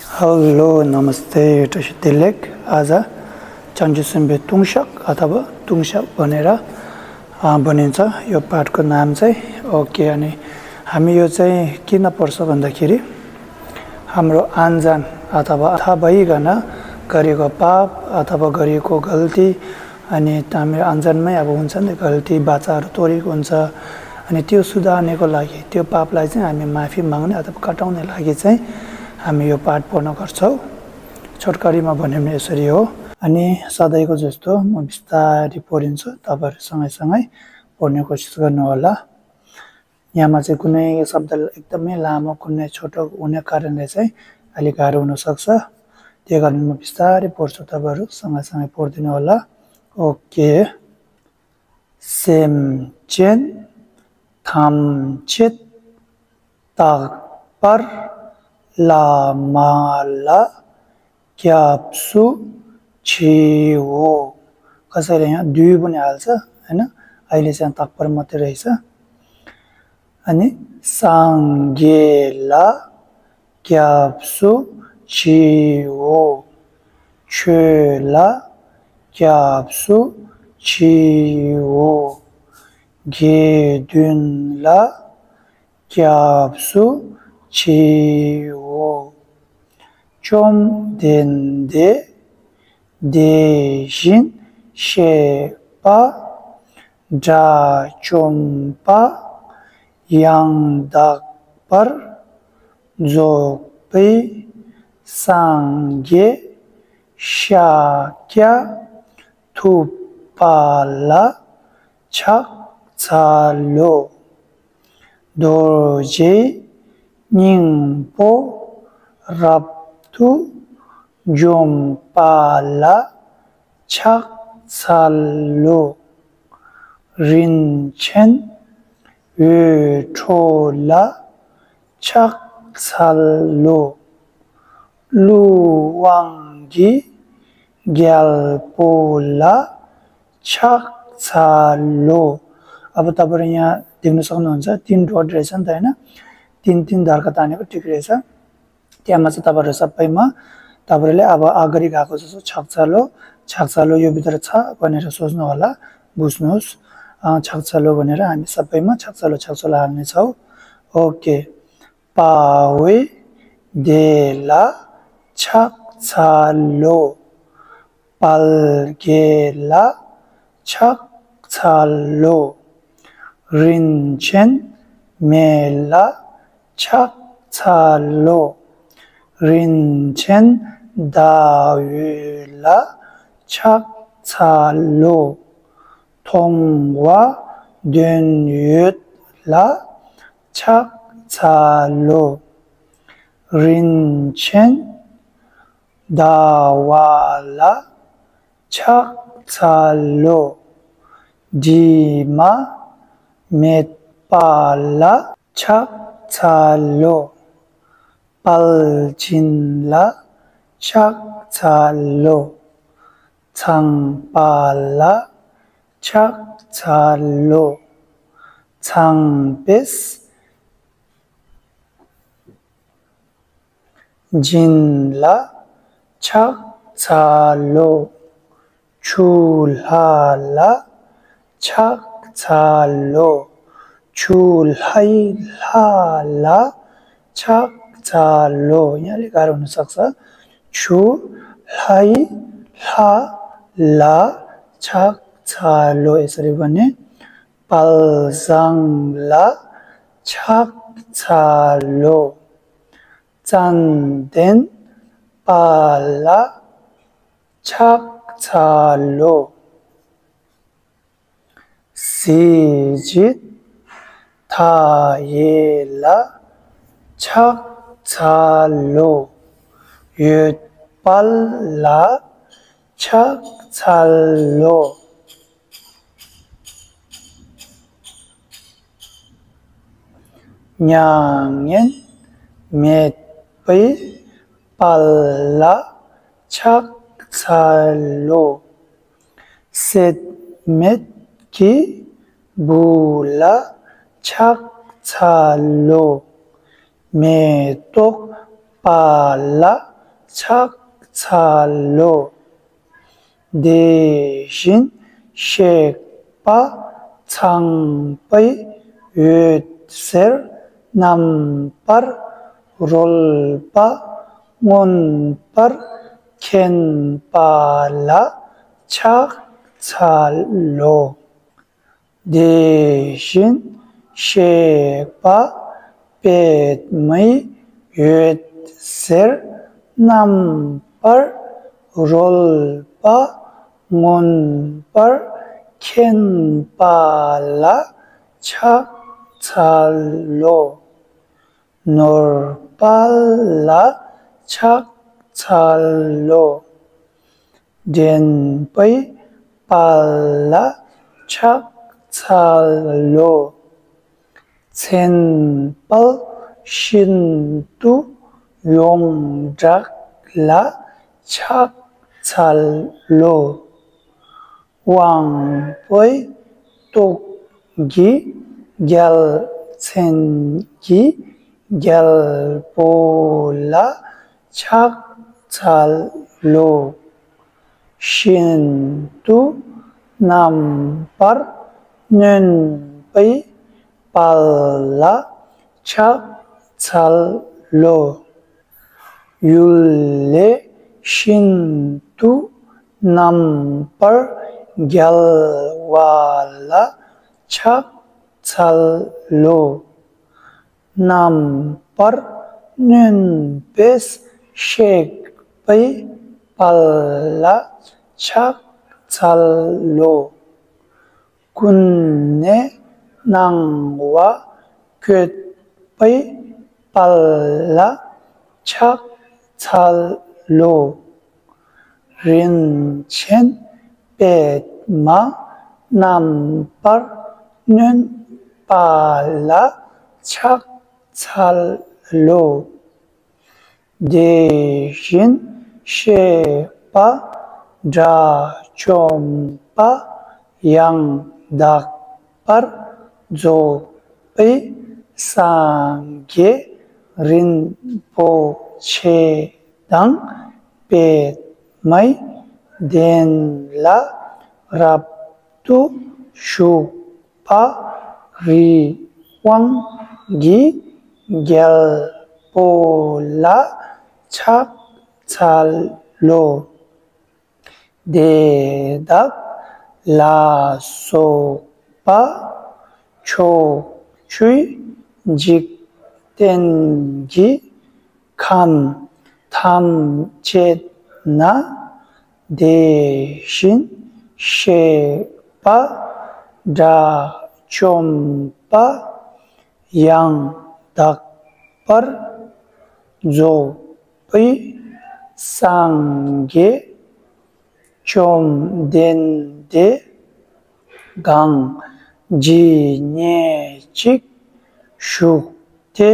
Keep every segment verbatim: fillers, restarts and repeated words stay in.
हेलो, नमस्ते, བཀྲ་ཤིས་བདེ་ལེགས། आज चंजू सिंबे तुंगशक अथवा तुंगशक भनेर, अ, भनिन्छ यो पाठको नाम चाहिँ। ओके, अनि हामी यो चाहिँ किन पढ्छ भन्दाखेरि हाम्रो अनजान अथवा थाहा भइकन गरेको पाप अथवा गरेको गल्ती, अनि त हाम्रो अनजानमै अब हुन्छ नि, गल्ती बाचाहरू तोडेको हुन्छ। अनि त्यो सुधार्नेको लागि, त्यो पापलाई चाहिँ हामी माफी माग्ने अथवा कटाउने लागि चाहिँ हामी यो पाठ पढ्न गर्छौँ। छोटकरीमा भन्यो भने यसरी हो। अनि सधैँको जस्तो म बिस्तारै पढिन्छु, तपाईँहरू सँगै सँगै पढ्ने कोसिस गर्नुहोला। यहाँमा चाहिँ कुनै शब्द एकदमै लामो, कुनै छोटो हुने कारणले चाहिँ अलिक गाह्रो हुनसक्छ। त्यही कारण म बिस्तारै पढ्छु, तपाईँहरू सँगै सँगै पढिदिनु होला। ओके। སེམས་ཅན་ཐམས་ཅད་རྟག་པར་བླ་མ་ལ་སྐྱབས་སུ་མཆིའོ། कसैले यहाँ दुई पनि हाल्छ, होइन? अहिले चाहिँ तक पर मात्रै रहेछ। अनि सङ्घे ला क्याप्सु छिओ, छोला क्याप्सु छिओ, गेदुन ला क्याप्सु छिओ, चोम देन्दे देशिन शेपा, ཌ་ཅོམ་པ། ཡང་དག་པར་རྫོགས་པའི་སངས་རྒྱས་ཤཱཀྱ་ཐུབ་པ་ལ་ཕྱག་འཚལ་ལོ། རྡོ་རྗེ་སྙིང་པོ་རབ་ཏུ་འཇོམས་པ་ལ་ཕྱག་འཚལ་ལོ། རིན་ཆེན་འོད་འཕྲོ་ལ་ཕྱག་འཚལ་ལོ། ཀླུ་དབང་གི་རྒྱལ་པོ་ལ་ཕྱག་འཚལ་ལོ། अब तपाईँहरू यहाँ देख्न सक्नुहुन्छ, तिन डट रहेछ नि त, होइन? तिन तिन धर्का तानेको ठिक रहेछ। त्यहाँ चाहिँ तपाईँहरू सबैमा, तपाईँहरूले अब अगाडि गएको जस्तो छक्चालो, छक्चालो यो भित्र छ भनेर सोच्नु होला, बुझ्नुहोस्। अँ, छक्चालो भनेर हामी सबैमा छक्चालो, छक्चालो हाल्नेछौँ। ओके। पावे देला छक्चालो, पालगेला छक्चालो, रिन्चेन मेला छक्चालो, रिन्चेन दावेला छक्चालो, थोंगवा दोनयोतला छक्चालो, रिन्चेन दावाला छक्चालो, डिमा मेतपाला छक्चालो, पालचिनला छक्चालो, छाङपाला छक्चालो, छाङपेस जिनला छक्चालो, छुलाला छक्चालो, छुलाइलाला छक्चालो। यहाँले गाह्रो हुनसक्छ। छुलाइलाला छक्चालो, यसरी भने। पालजाङला छक्चालो, चान्देन पाला छक्चालो, सिजित थायेला छक्चालो, योतपाला छक्चालो, ཉ་ངན་མེད་པའི་དཔལ་ལ་ཕྱག་འཚལ་ལོ། སྲེད་མེད་ཀྱི་བུ་ལ་ཕྱག་འཚལ་ལོ། མེ་ཏོག་པ་ལ་ ཕྱག་འཚལ་ལོ། དེ་བཞིན་གཤེགས་པ་ཚངས་པའི་འོད་ཟེར་རྣམ་པར་རོལ་པ་མངོན་པར་མཁྱེན་པ་ལ་ཕྱག་འཚལ་ལོ། དེ་བཞིན་གཤེགས་པ་པདྨའི་འོད་ཟེར་རྣམ་པར་རོལ་པ་མངོན་པར་མཁྱེན་པ་ལ་ཕྱག་འཚལ་ལོ། ནོར་དཔལ་ལ་ཕྱག་འཚལ་ལོ། འདྲེན་པའི་དཔལ་ལ་ཕྱག་འཚལ་ལོ། མཚན་དཔལ་ཤིན་ཏུ་ཡོངས་གྲགས་ལ་ཕྱག་འཚལ་ལོ། དབང་པོའི་ཏོག་གི་རྒྱལ་མཚན་གྱི་རྒྱལ་པོ་ལ་ཕྱག་འཚལ་ལོ། ཤིན་ཏུ་རྣམ་པར་གནོན་པའི་དཔལ་ལ་ཕྱག་འཚལ་ལོ། ཡུལ་ལས་ཤིན་ཏུ་རྣམ་པར་རྒྱལ་བ་ལ་ཕྱག་འཚལ་ལོ། རྣམ་པར་གནོན་པས་གཤེགས་པའི་དཔལ་ལ་ཕྱག་འཚལ་ལོ། ཀུན་ནས་སྣང་བ་བཀོད་པའི་དཔལ་ལ་ཕྱག་འཚལ་ལོ། རིན་ཆེན་པདྨ་རྣམ་པར་གནོན་པ་ལ་ཕྱག་འཚལ་ལོ། དེ་བཞིན་གཤེགས་པ་དགྲ་བཅོམ་པ་ཡང་དག་པར་རྫོགས་པའི་སངས་རྒྱས་རིན་པོ་ཆེ་དང་པདྨའི་གདན་ལ་རབ་ཏུ་བཞུགས་པ་རི་དབང་གི་རྒྱལ་པོ་ལ་ཕྱག་འཚལ་ལོ། དེ་དག་ལ་སོགས་པ་ཕྱོགས་བཅུའི་འཇིག་རྟེན་གྱི་ཁམས་ཐམས་ཅད་ན་དེ་བཞིན་གཤེགས་པ་དགྲ་བཅོམ་པ་ཡང་དག་པར་རྫོགས་པའི་སངས་རྒྱས་བཅོམ་ལྡན་འདས་གང་ཇི་སྙེད་ཅིག་བཞུགས་ཏེ་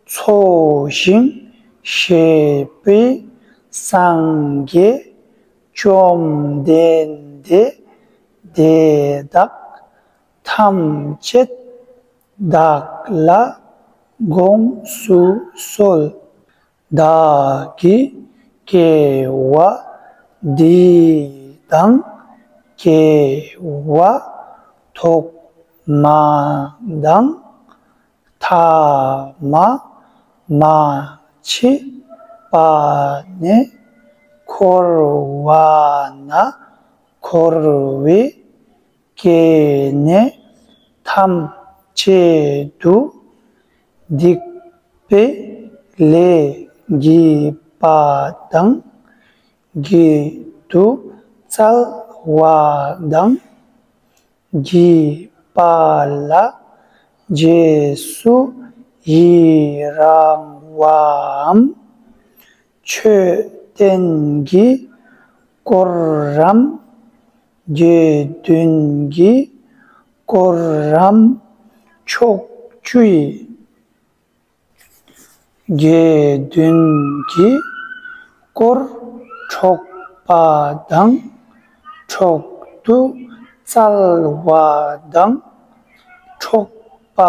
འཚོ་ཞིང་གཞེས་པའི་སངས་རྒྱས་བཅོམ་ལྡན་འདས་དེ་དག་ཐམས་ཅད་བདག་ལ་དགོངས་སུ་གསོལ། བདག་གི་སྐྱེ་བ་འདི་དང་སྐྱེ་བ་ཐོག་མ་དང་ཐ་མ་མ་མཆིས་པ་ནས་འཁོར་བ་ན་འཁོར་བའི་སྐྱེ་གནས་ཐམས་ཅད་དུ་སྡིག་པའི་ལས་བགྱིས་པ་དང་བགྱིད་དུ་སྩལ་བ་དང་བགྱིས་པ་ལ་རྗེས་སུ་ཡི་རང་བའམ། མཆོད་རྟེན་གྱི་དཀོར་རམ། དགེ་འདུན་གྱི་དཀོར་རམ། ཕྱོགས་བཅུའི་དགེ་འདུན་གྱི་དཀོར་འཕྲོག་པ་དང་། འཕྲོག་ཏུ་སྩལ་བ་དང་། འཕྲོག་པ་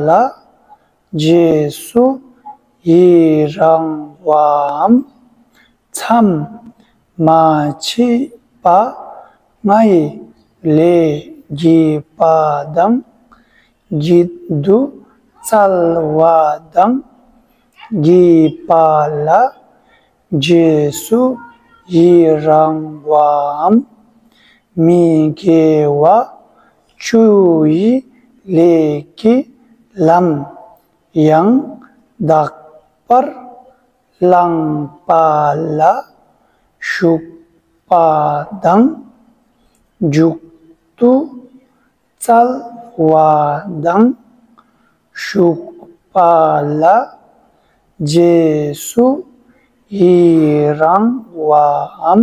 ལ་རྗེས་སུ་ཡི་རང་བའམ། མཚམས་མ་མཆིས་པ་ལྔ་ཡི་ལས་བགྱིས་པ་དང་། བགྱིད་དུ་སྩལ་བ་དང་། བགྱིས་པ་ལ་རྗེས་སུ་ཡི་རང་བའམ། མི་དགེ་བ་བཅུ་ཡི་ལས་ཀྱི་ལམ་ཡང་དག་པར་བླངས་པ་ལ་ཞུགས་པ་དང་། འཇུག་ཏུ་སྩལ་བ་དང་། ཞུགས་པ་ལ་རྗེས་སུ་ཡི་རང་བའམ།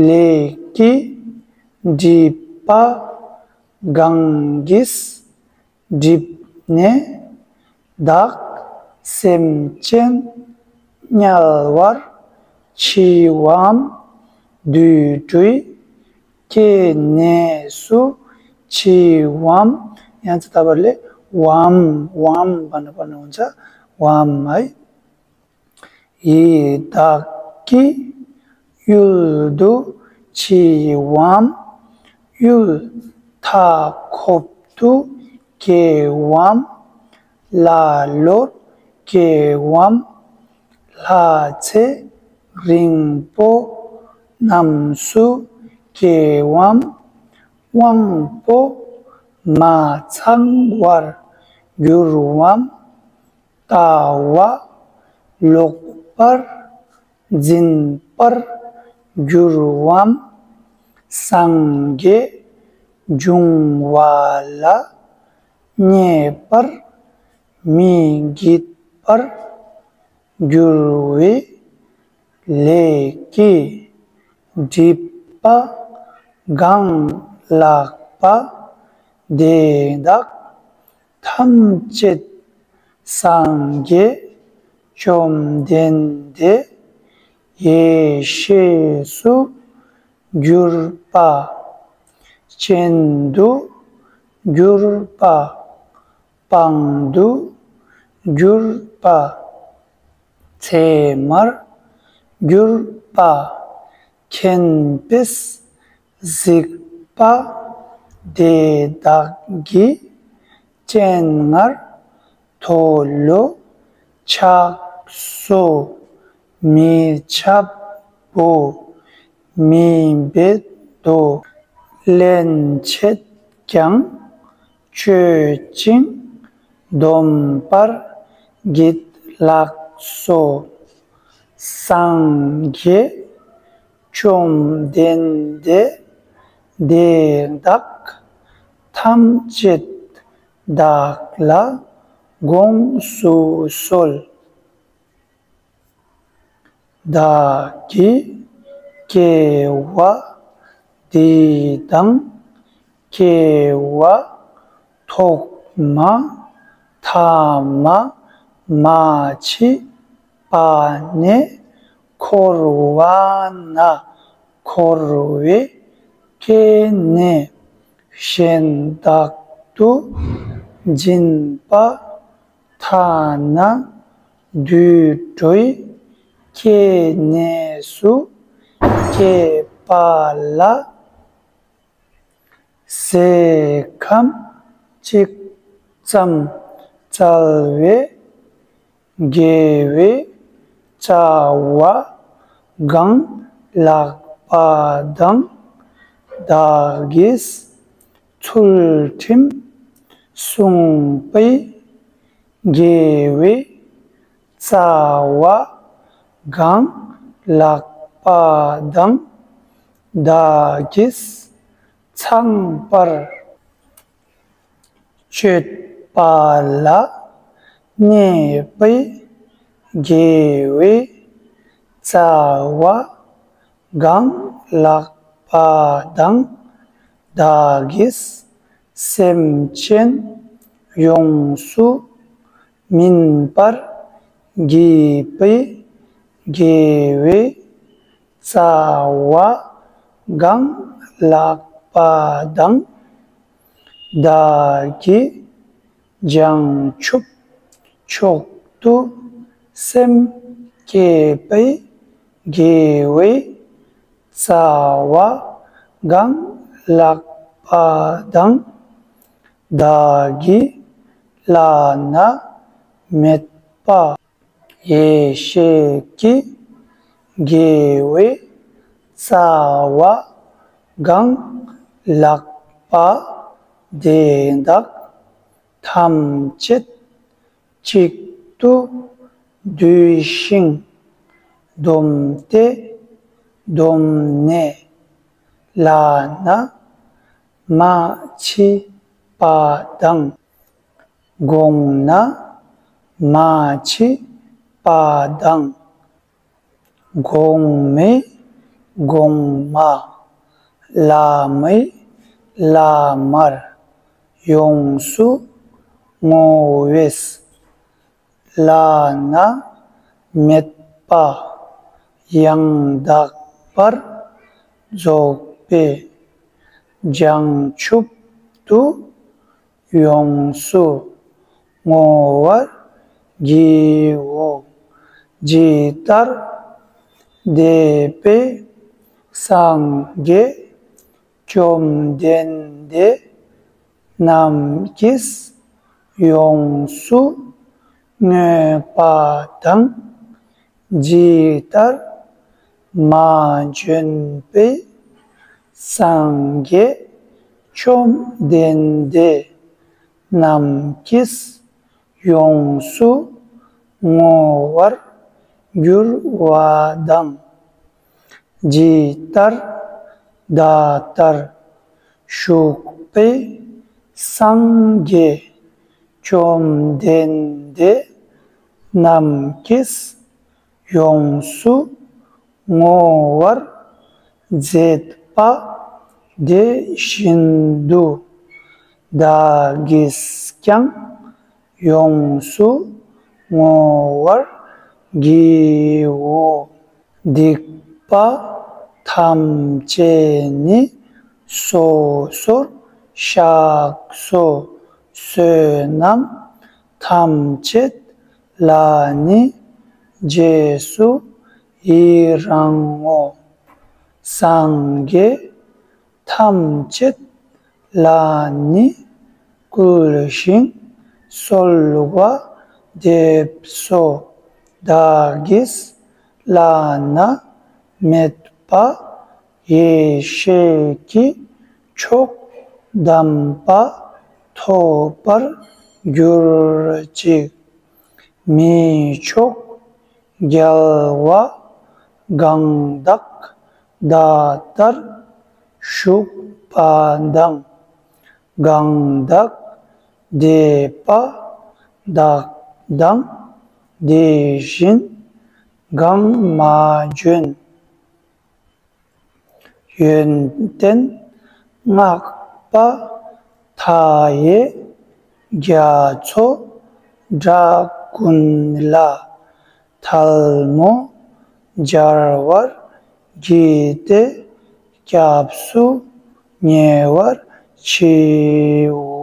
ལས་ཀྱི་སྒྲིབ་པ་གང་གིས་བསྒྲིབས་ནས་བདག་སེམས་ཅན་དམྱལ་བར་མཆི་བའམ། དུད་འགྲོའི་སྐྱེ་གནས་སུ་མཆི་བའམ། ཡང་ཚིག་བར་ལ་བའམ། བའམ་བ་ན་བ་ན་འོན་ཚ་བའམ་ཨའི། ཡི་དྭགས་ཀྱི་ཡུལ་དུ་མཆི་བའམ། ཡུལ་མཐའ་འཁོབ་ཏུ་སྐྱེ་བའམ། ཀླ་ཀློར་སྐྱེ་བའམ། ལྷ་ཚེ་རིང་པོ་རྣམས་སུ་སྐྱེ་བའམ། དབང་པོ་མ་ཚང་བར་འགྱུར་བའམ། ལྟ་བ་ལོག་པར་འཛིན་པར་འགྱུར་བའམ། སངས་རྒྱས་འབྱུང་བ་ལ་མཉེས་པར་མི་བགྱིད་པར་འགྱུར་བའི་ལས་ཀྱི་སྒྲིབ་པ་གང་ལགས་པ་དེ་དག་ཐམས་ཅད་སངས་རྒྱས་བཅོམ་ལྡན་འདས་ཡེ་ཤེས་སུ་གྱུར་པ། སྤྱན་དུ་གྱུར་པ། དཔང་དུ་གྱུར་པ། ཚད་མར་གྱུར་པ། མཁྱེན་པས་གཟིགས་པ་དེ་དག་གི་སྤྱན་སྔར་མཐོལ་ལོ་འཆག་སོ། མི་འཆབ་བོ། མི་འབད་དོ། སླན་ཆད་ཀྱང་སྤྱོད་ཅིང་སྡོམ་པར་བགྱིད་ལགས་སོ། སངས་རྒྱས་བཅོམ་ལྡན་འདས་དེ་དག་ཐམས་ཅད་བདག་ལ་དགོངས་སུ་གསོལ། བདག་གི་སྐྱེ་བ་འདི་དང་སྐྱེ་བ་ཐོག་མ་ཐ་མ་མ་མཆིས་པ་ནས་འཁོར་བ་ན་འཁོར་བའི་སྐྱེ་གནས་གཞན་དག་ཏུ་སྦྱིན་པ་ཐ་ན་དུད་འགྲོའི་སྐྱེ་གནས་སུ་སྐྱེས་པ་ལ། ཟས་ཁམ་གཅིག་ཙམ་བཙལ་བའི་དགེ་བའི་རྩ་བ་གང་ལགས་པ་དང་། བདག་གིས་ཚུལ་ཁྲིམས་བསྲུངས་པའི་དགེ་བའི་རྩ་བ་གང་ལགས་པ་དང་། བདག་གིས་ཚངས་པར་སྤྱོད་པ་ལ་གནས་པའི་དགེ་བའི་རྩ་བ་གང་ལགས་པ་དང་། བདག་གིས་སེམས་ཅན་ཡོངས་སུ་སྨིན་པར་བགྱིས་པའི་དགེ་བའི་རྩ་བ་གང་ལགས་པ་དང་། བདག་གིས་བྱང་ཆུབ་མཆོག་ཏུ་སེམས་བསྐྱེད་པའི་ དགེ་བའི་རྩ་བ་གང་ལགས་པ་དང་། བདག་གིས་བླ་ན་མེད་པ། ཡེ་ཤེས་ཀྱི་དགེ་བའི་རྩ་བ་གང་ལགས་པ་དེ་དག་ཐམས་ཅད་གཅིག་ཏུ་བསྡུས་ཤིང་བསྡོམས་ཏེ་བསྡོམས་ནས་བླ་ན་མ་མཆིས་པ་དང་། དགོངས་ན་མ་མཆིས་པ་དང་། དགོངས་མེད་དགོངས་མ། བླ་མེད་བླ་མར་ཡོངས་སུ་བསྔོ་བས། བླ་ན་མེད་པ་ཡང་དག་པར་རྫོགས་པའི་བྱང་ཆུབ་ཏུ་ཡོངས་སུ་བསྔོ་བར་བགྱིའོ། ཇི་ལྟར་འདས་པའི་སངས་རྒྱས་བཅོམ་ལྡན་འདས་རྣམས་ཀྱིས་ཡོངས་སུ་བསྔོས་པ་དང་། ཇི་ལྟར་མ་བྱོན་པའི་སངས་རྒྱས་བཅོམ་ལྡན་འདས་རྣམས་ཀྱིས་ཡོངས་སུ་བསྔོ་བར་འགྱུར་བ་དང་། ཇི་ལྟར་ད་ལྟར་བཞུགས་པའི་སངས་རྒྱས་བཅོམ་ལྡན་འདས་རྣམས་ཀྱིས་ཡོངས་སུ་བསྔོ་བར་མཛད་པ་དེ་བཞིན་དུ་བདག་གིས་ཀྱང་ཡོངས་སུ་བསྔོ་བར་བགྱིའོ། སྡིག་པ་ཐམས་ཅད་ནི་སོ་སོར་བཤགས་སོ། བསོད་ནམས་ཐམས་ཅད་ལ་ནི་རྗེས་སུ་ཡི་རང་ངོ་། སངས་རྒྱས་ཐམས་ཅད་ལ་ནི་བསྐུལ་ཞིང་གསོལ་བ་འདེབས་སོ། བདག་གིས་བླ་ན་མེད་པ་ཡེ་ཤེས་ཀྱི་མཆོག་དམ་པ་ཐོབ་པར་གྱུར་ཅིག། མི་མཆོག་རྒྱལ་བ་གང་དག་ད་ལྟར་བཞུགས་པ་དང་། གང་དག་འདས་པ་དག་དང་། དེ་བཞིན་གང་མ་བྱོན། ཡོན་ཏན་བསྔགས་པ་མཐའ་ཡས་རྒྱ་མཚོ་འདྲ་ཀུན་ལ། ཐལ་མོ་སྦྱར་བར་བགྱིས་ཏེ་སྐྱབས་སུ་ཉེ་བར་མཆིའོ།